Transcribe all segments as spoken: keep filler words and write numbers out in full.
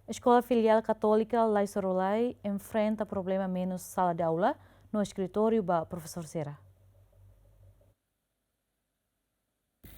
Eskola Filiál Katólika Laisorolai enfrenta problema menus sala de aula no eskritóriu ba profesór sira.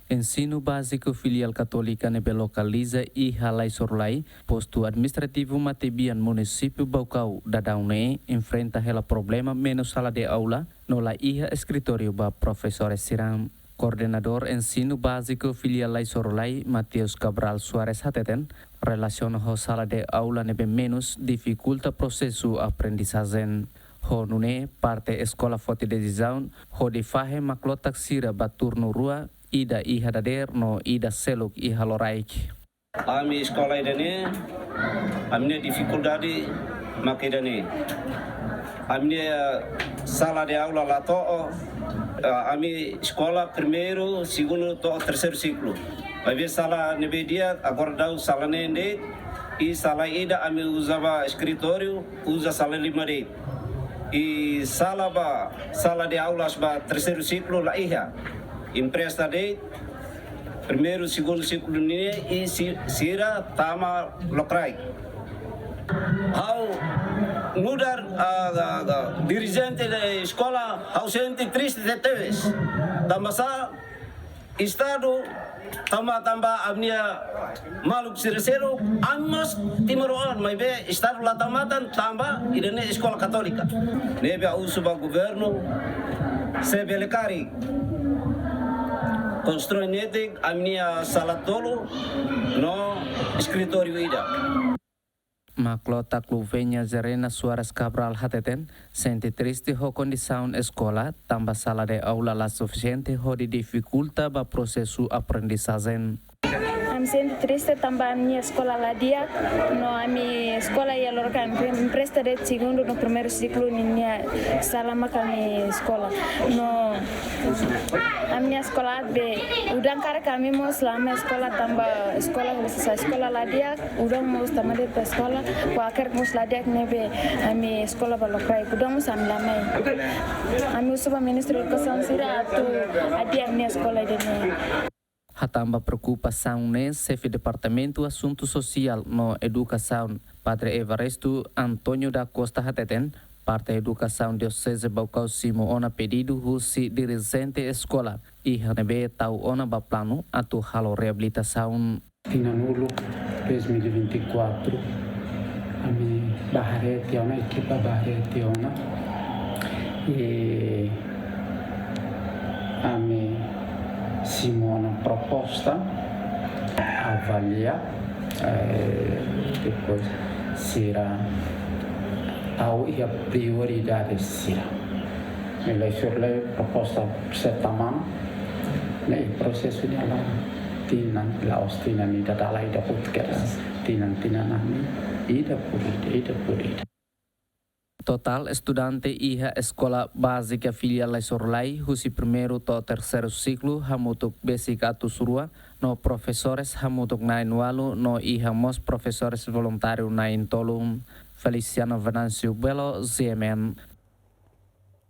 Ensinu Báziku Filiál Katólika ne'ebé lokaliza iha Laisorolai, postu administrativu Matebian, munisípiu Baucau, daudaun ne'e enfrenta hela problema menus sala de aula no la iha eskritóriu ba profesór sira. Koordenadór Ensinu Báziku Filiál Laisorolai, Mateus Cabral Soares, hateten, relasiona ho sala de aula ne'ebé menus difikulta prosesu aprendizajen. Ho nune'e, parte eskola foti desizaun hodi fahe maklotak sira ba turnu rua, ida iha dadeer no ida seluk iha loraik. Ami eskola ida-ne'e, ami-nia difikuldade mak ida-ne'e. Ami-nia sala de aula la to'o, ah, ami eskola primeiru, segundu to'o terseiru siklu. Maibé sala ne'ebé di'ak, agora daudaun sala neen de'it, i sala ida ami uza ba eskritóriu, uza sala lima de'it. I sala ba, sala de aulas ba terseiru siklu la iha. Empresta de'it, primeiru, segundu siklu nian i si-, sira tama lokraik. Ha'u nu'udar, ah, ah, ah, dirijente de eskola, ha'u sente triste tebetebes. Tanba sá, Estadu tama tanba ami-nia maluk sira seluk, ami mós timoroan, maibé Estadu la tama tan tanba ida-ne'e eskola katólika. Ne'ebé ha'u husu ba governu, se bele karik konstrui netik ami-nia sala tolu no eskritóriu ida. Maklotak Luvenia Zerena Soares Cabral hateten, sente triste ho kondisaun eskola, tanba sala de aula la sufisiente hodi difikulta ba prosesu aprendizajen. Ami sente triste tanba ami-nia eskola la di'ak, no ami eskola iha loraik, ami empresta de'it segundu no primeiru siklu ninia sala mak ami eskola. No ami-nia eskola be udan karik ami mós la mai eskola tanba eskola, husi eskola la di'ak, udan mós tama de'it ba eskola, kualkér mós la di'ak ne'ebé ami eskola ba lokraik, udan mós ami la mai. Ami husu ba Ministru Edukasaun sira atu hadi'a ami-nia eskola ida-ne'e. Hatán ba preokupasaun ne'e, Xefe Departamentu Asuntu Sosiál no Edukasaun, Padre Evaristo António da Costa hateten, parte edukasaun Dioseze Baucau simu ona pedidu husi dirijente eskola, iha ne'ebé tau ona ba planu atu halo reabilitasaun. Tinan uluk, dois mil e vinte e quatro, ami bá haree tiha ona, ekipa bá haree tiha ona. I ami simu ona proposta, avalia, eh, depois sira tau iha prioridade sira. Nilai survei proposta seta mana, ne'e prosesu ne'e la'o tinan, la'ós tinan ida dala ida hotu kedas. Tinan-tinan ami, ida por ida, ida por ida. Totál estudante iha Eskola Bázika Filiál Laisorolai, husi primeiru to'o terseiru siklu, hamutuk besik atus rua, no profesores hamutuk na'in-ualu, no iha mós profesores voluntáriu na'in-tolu. Feliciano Venâncio Belo, G M N.